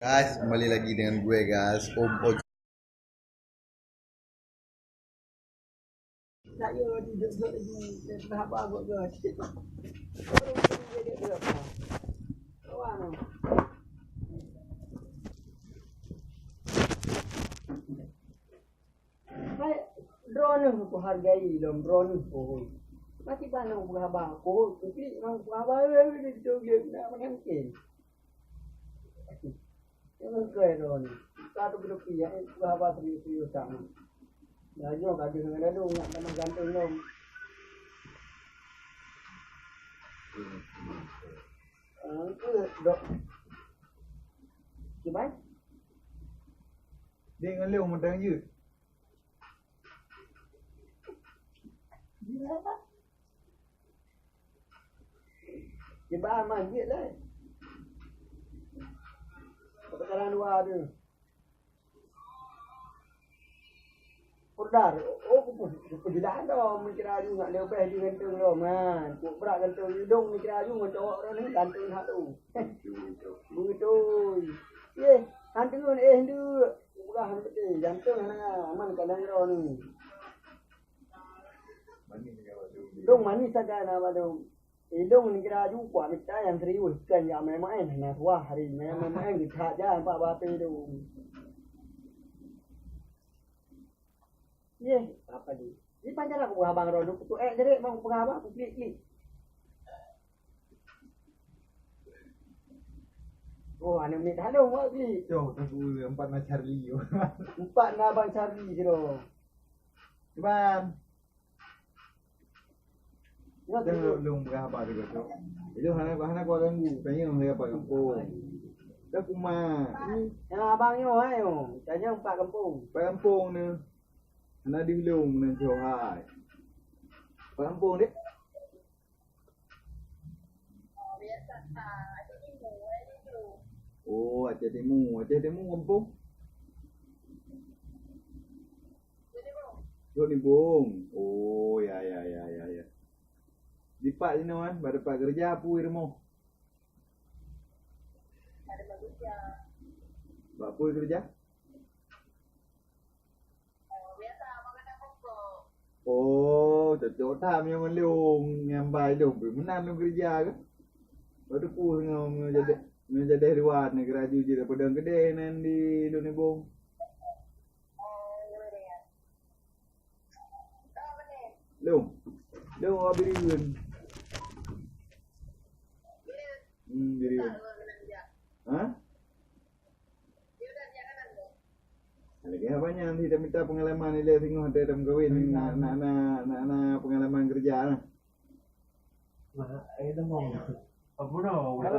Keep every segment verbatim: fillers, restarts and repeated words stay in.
Guys, kembali lagi dengan gue, guys, Om Ojo. Saya duduk-duduk lagi, dah haba buat, guys. Kawan. Hai, droeneuh kuhargai lom, droeneuh, oh. Mati bang nyang peugah haba, oh, kuklik nyang peugah haba, eh, eh, eh, eh, eh, nak mungkin. Jangan keu droeneuh. Ka tu keudeuh pih, eh, peugah haba serius-serius sangat. Laju ka deuh ngon lalu, nak tamah ganteng lom. Ah, tu, dok. Kiban? Dek ngon lôn mantong jeuet. Kiban man jeuet lai. Peukaran dua tu. Purdar, oh, kupeujeulah dong, meukira ju nak leubeh di ganteng lom, man. Kuk brat ganteng idong meukira ju ngon cowok droeneuh ganteng that tu. Beutôi. Yeh, han deungon, eh, ndeuk. Peugah han beutôi, ganteng hana, man ka nanggroe ni. Dong manis sagai na badong. Idong ni kira ju kuat mita nyang serius, kan nyang main-main, hana suah hari nyang main-main geutak ja nampak bak até tu. Yeh, apa ni? Ni panjang aku peugah abang Ron, aku tu, eh, jadi mau peugah abang, aku klik-klik. Oh, aneuk miet halong awak klik. Cok, aku empat na Charlie. Empat na abang Charlie je dong. Kiban. Ya, tu. Dah lôn peugah haba juga tu. Itu hana, hana kuat ganggu. Tanya saya apa kampung. Dah kumat. Yang abang nyoe hai, oh. Tanya empat kampung. Empat kampung ni. Hana di lôn nan jauh hai. Empat kampung dek. Oh, Aceh Timu. Aceh Timu kampung. Lhok Nibong. Oh, ya, ya, ya, ya, ya. Dipat jinoe, eh? Bak dipat keureuja peue rumoh? Bak peue keureuja? Oh, cocok that meunyoe ngon lôn, nyan bai lôn pih meunan lôn keureuja keuh. Bak teupeu singoh meunyoe jadeh, meunyoe jadeh luwa nyan geuraju jih daripada keudeh nan di Lhok Nibong. Lôn. Lôn awak Biriweuen. Hmm, Biriweuen. Ha? Lagèe haba nyan, si tamita peungalaman ilèe singoh watèe tameukawen, na, na, na, na, na peungalaman keureuja na. Nah, eh, tengok. Apa na? Halo. Patah,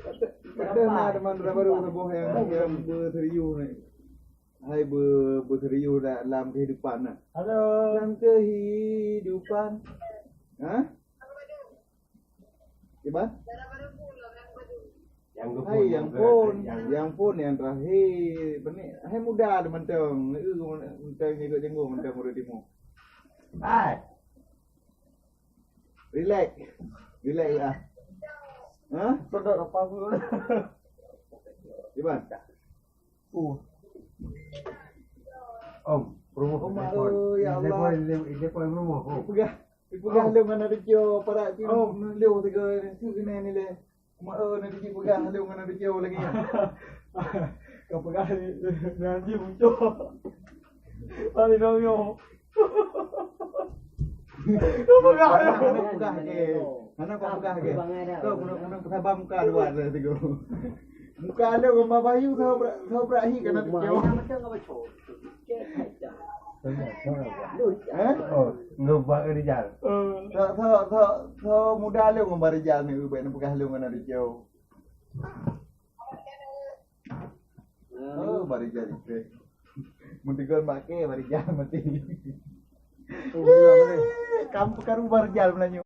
patah, patah na teman baru saboh nyang, nyang beuserius ni. Hai be-, beuserius da-, lam kehidupan na. Halo. Lam kehidupan. Ha? Kiban? Hai, nyang phôn, nyang phôn nyang terakhir. Bani, hai muda tu mantong. Eh, mantong jenggot-jenggot mantong ureueng Timur. Hai. Relax. Relax lah. Ha? Sedot apa pun. Kiban? Uh. Om, rumoh. Oh, ma, telepon. Oh, ya Allah. Telepon, telepon, telepon rumoh. Oh. Peugah. Peugah lôn ngon aneuk cucu, parak pih lôn sigoe, su keunan ilèe. Ma, oh, aneuk cucu peugah lôn ngon aneuk cucu lagèe nyan. Ka peugah ni, nanti muncul. Paling dong yo. Ka peugah. Hana, hana peugah ke. Hana peugah ke. Kau guna, guna sabar muka dua dah tegur. Muka lôn ngon Bayu, kau berak, kau berak hi keunan aneuk cucu. Eh? Oh, ngon Bang Rijal. Sok, sok, sok, sok muda lôn ngon Bang Rijal ni, ubak neupeugah lôn ngon aneuk cucu. Oh, Bang Rijal itu. Mun tegon bak ke, Bang Rijal mati. Oh, betul, betul. Kamu karu Bang Rijal meunanyoe.